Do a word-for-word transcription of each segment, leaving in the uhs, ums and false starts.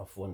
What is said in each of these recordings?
Afwan.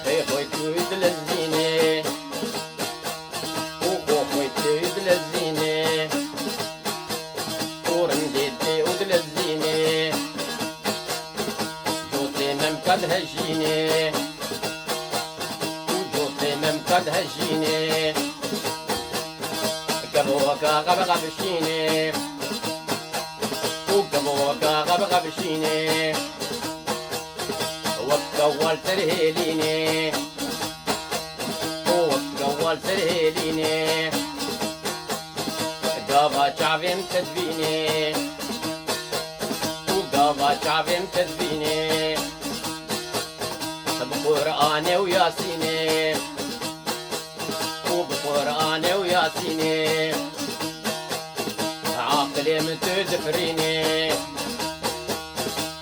Xê xwe tu dilezînê, û xwe xwe tu dilezînê, û rindê tê û dilezînê, cotê memka dihejînê, û cotê memka dihejînê, kevoka xev xev şînê, û kevoka xev xev şînê. Wek kewal ser hêlînê, û wek kewal ser hêlînê, gava çavên te divînê, û gava çavên te divînê, bi Quranê û Yasînê, û bi Quranê û Yasînê, aqilê min tu difirînê,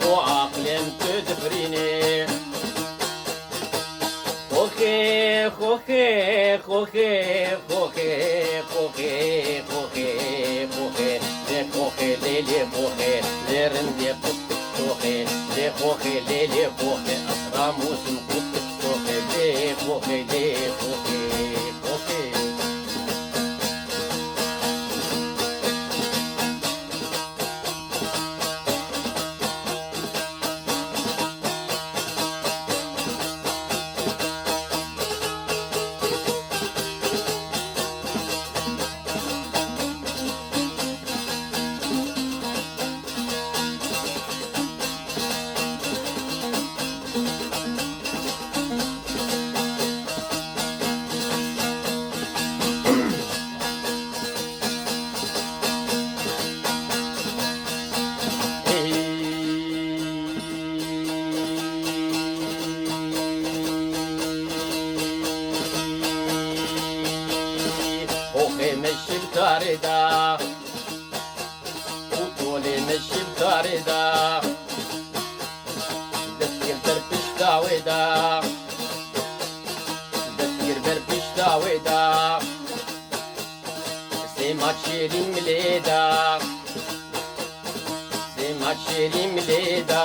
û aqilê min tu difirînê. Xoxê, xoxê, xoxê, xoxê, xoxê, xoxê, xoxê, lê xoxê, lê, lê xoxê, lê rindê qut xoxê, lê xoxê, lê, lê xoxê, esra mûsim qut xoxê, lê xoxê, lê xoxê, xoxê. Oxê me şîvkarê da, û tolê me şîvkarê da. Destgir ber pişta wê da, destgir ber pişta wê da. Sêma şêrî milê da, sêma şêrî milê da.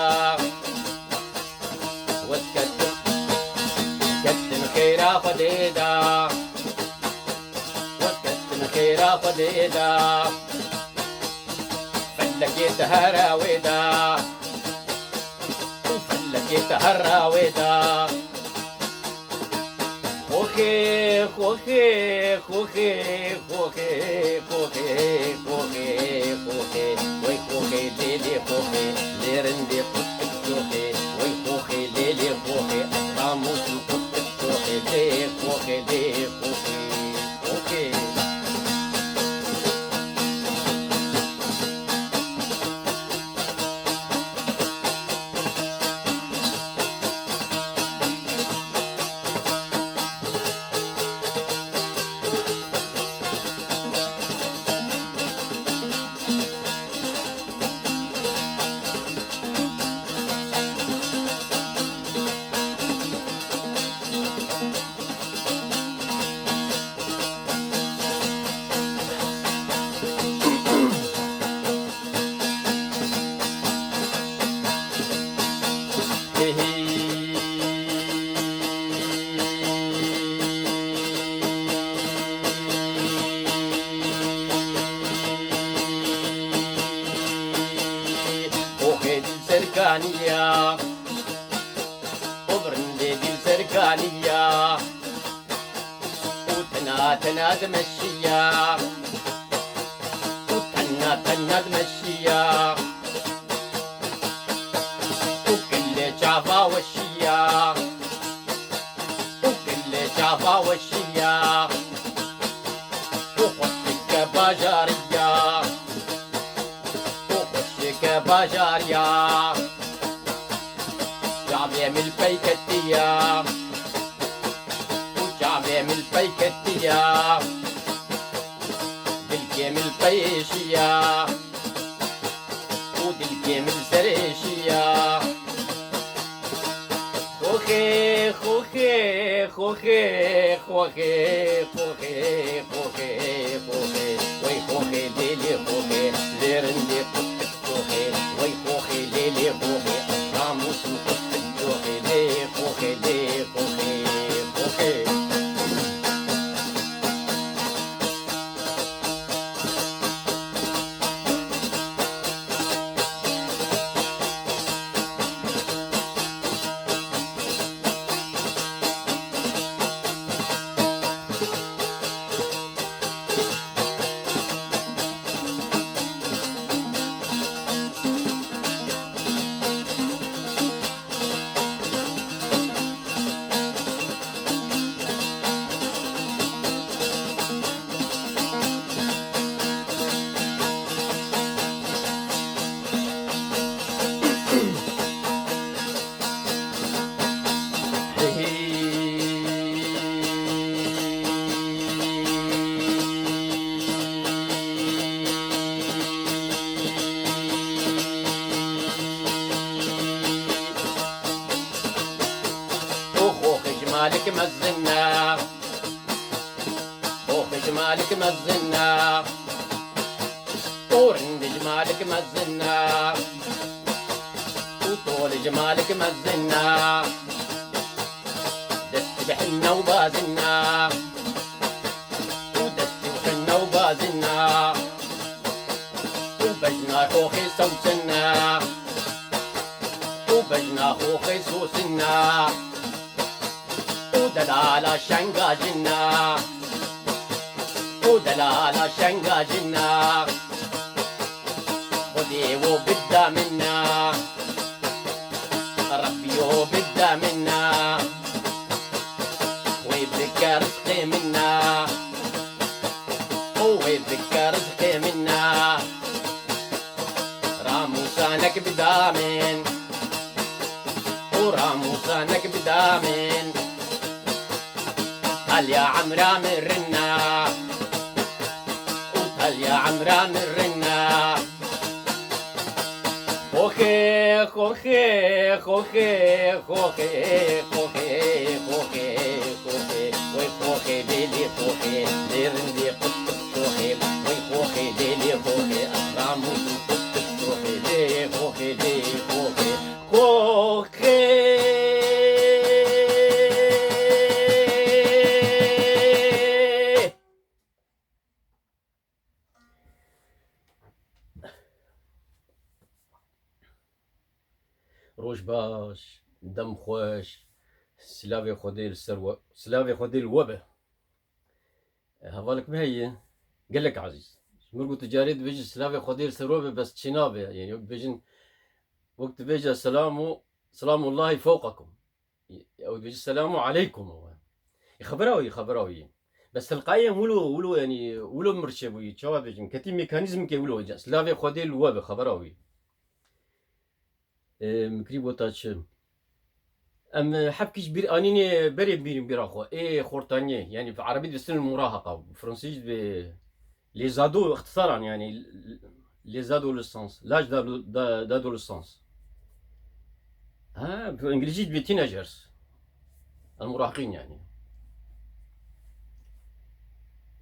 Wes ketin, ketin xêra Xwedê da. Wes ketin xêra Xwedê da. Felekê te here wê da. Û felekê te here wê da. Xoxê, xoxê, xoxê, xoxê, xoxê, xoxê, xoxê, wey xoxê, lê lê xoxê, lê rindê qutik xoxê, wey xoxê, lê lê xoxê, etramus qutik xoxê, lê xoxê, lê xoxê, xoxê. Kaniya, û birindê dîl ser kaniya, û tena tena dimeşiya, û tena tena dimeşiya, û kile çava weşiya, û kile çava weşiya, û xweşike bajariya. Û xweşike bajariya, çavê min li pey ketiya, û çavê min li pey ketiya, dilkê min li pey êşiya, û dilkê min li ser êşiya. Xoxê, xoxê, xoxê, xoxê, xoxê, xoxê, xoxê, wey xoxê lêlê xoxê, lê rindê qutik xoxê, wey xoxê lêlê xoxê, ramûs û qutik xoxê, lê xoxê, lê xoxê, xoxê. Oxo xijmalik mezin e. Oxo xijmalik mezin e. Û rind ji malik mezin e. Û tol ji malik mezin e. Dest bi hinne û bazin e. Û dest bi hinne û bazin e. Û bejna xoxê sewsin e. Û bejna xoxê sosin e. Û delala şenga jina. Û delala şenga jina. Xwedê wo bida min na. Rebbî wo bida min na. Wê bike rizqê min na. Û wê bike rizqê min na. Ramûsanek bida min. Û ramûsanek bida min. Talya emra min rinna. Û talya emra min rinna. Xoxê, xoxê, xoxê, xoxê, xoxê, xoxê, xoxê, wey xoxê, lê lê xoxê, lê rindê qutik xoxê, wey xoxê, lê lê xoxê, ramûs û qutik xoxê, lê xoxê, lê xoxê, xoxê. Roj baş, dem xweş, silavê Xwedê li ser we, silavê Xwedê li we be. E, hevalek me heye, gelek ezîz. Ji mir ku tu carê dibêjî silavê Xwedê li ser we be, bes çênabe. Yani wek dibêjin, wek dibêje selamu, selamullahi fewqakum. Ew dibêje selamu aleykum ew e. Ê, xebera wî, xebera wî. Bes telqayê em wilo, wilo, yanî, wilo mirçe bûyî, çawa bêjim, ketî mekanîzmkê wilo, ca-, silavê Xwedê li we be, xebera wî. Ê, mikrî bota çi? Em, e, hevkî ji bîr anînê berê bîrin bîra xwe. Ê, xortaniyê, yanî bi erebî dibêjin muraheqa, bi fransî jî dibê Les ados, ixtisaran yani, les adolescents, l'âge d'ado-, d'a-, d'adolescence. Ha, bi îngilîzî dibê teenagers. El murahqîn yani.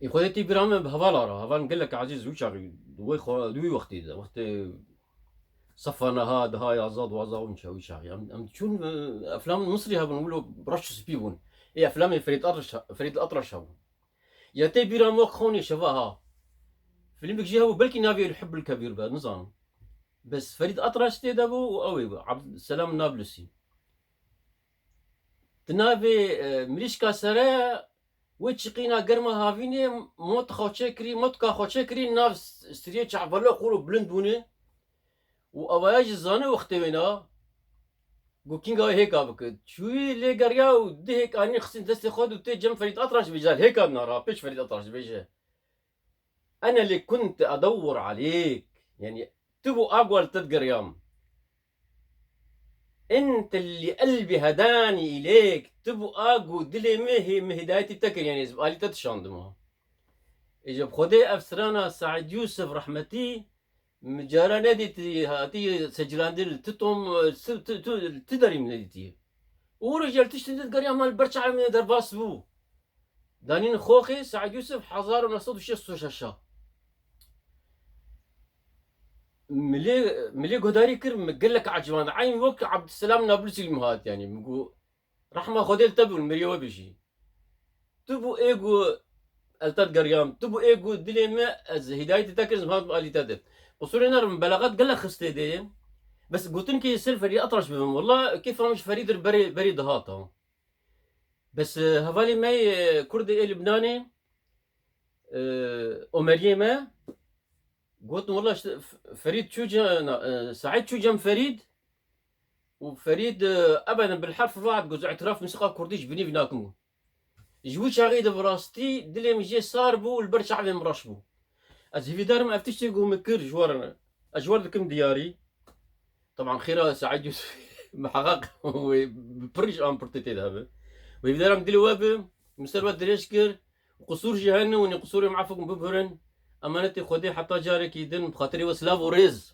Ê Xwedê tê bîra me bi hevala re, hevalên gelek ezîz wî çaxî, di wê xwe, di wî wextê de, wextê sefa neha, daha yazda, duwazda û çaxî, wî çaxî. Em, em çûn, e, eflam Misrî hebûn, wilo reş û spî bûn. Ê eflamê Ferîd Atraş, Ferîd Atraş hebûn. Ya tê bîra me xonê şeva ha. Filmik jî hebû, belkî navê El Hubbul Kebîr be, nizanim. Bes Ferîd Atraş tê de bû û ew ê bû, Abdulselam Nablusî. Di navê, e, mirîşka sere wê çiqîna germa havînê mot xwe çêkirî, motka xwe çêkirî nav s-, striyê çavelo xûr û bilind bûne û ewaya jî zane wextê wêna ku kînga wê hêka bike. Çûyî lê geriya û du hêk anî xistin destê xwe û tê cem Ferîd Atraş dibêje, hêka nara pêş Ferîd Atraş dibêje. Ene lê kunt edewwir aleyk. Yanî tu bû a ku li te digeriyam. Ente li elbî hedanî îleyk. Tu bû a ku dilê min hê-, min hidayetî te kir, yanî ez bi alî te dişandim ha. Ê ji bi Xwedê ev strana Saîd Yûsif rehmetî min cara nedîtî, hatî secrandin li ti tom, ti, ti, ti, ti derî min nedîtî. Û rojek tiştên din digeriya me li ber çavê min derbas bû. Danîn Xoxê, Saîd Yûsif, hezar û neh sed û şêst û şeş a. Milê, milê guhdarî kir, min gelek eciband. Eyn wek Abdulselam Nablusî li min hat, yanî. Min got, rehma Xwedê li te bû, li miriyê we bijî. Tu bû ê ku el te digeriyam, tu bû ê ku dilê me ez hidayetê te kir, ez hat alî te de. Qusurê nerim, belaxet gelek xistê dê. Bes gotin ki ser Ferîd Atraş bibim. Walla kêfa min ji Ferîd ir berê, berî dihata. Bes, e, hevalê me yê, e, Kurdê ê Libnanê, e, Omeriyê me, gotin, wela işte F-, Ferîd çû ce-, na, e, Saîd çû cem Ferîd û Ferîd, e, ebeden bil herf vaad goz îtiraf mîsîqa Kurdî ji binî vî nakim bû. Ji wî çaxê de bi rastî dilê min jê sar bû û li ber çavê min reş bû. Ez hîvîdar im ev tiştê ku min kir ji we re, ez ji we re dikim diyarî. Teban xêra Saîd Yûsif miheqeq wê bi pirîş an pirtê tê de hebe. Wê hîvîdar im dilê we bi, min ser we dirêj kir. Qusûr jî hene û nê qusûrê min efû bibûrin. Emanetê Xwedê heta carekî din bi xatirê we silav û rêz.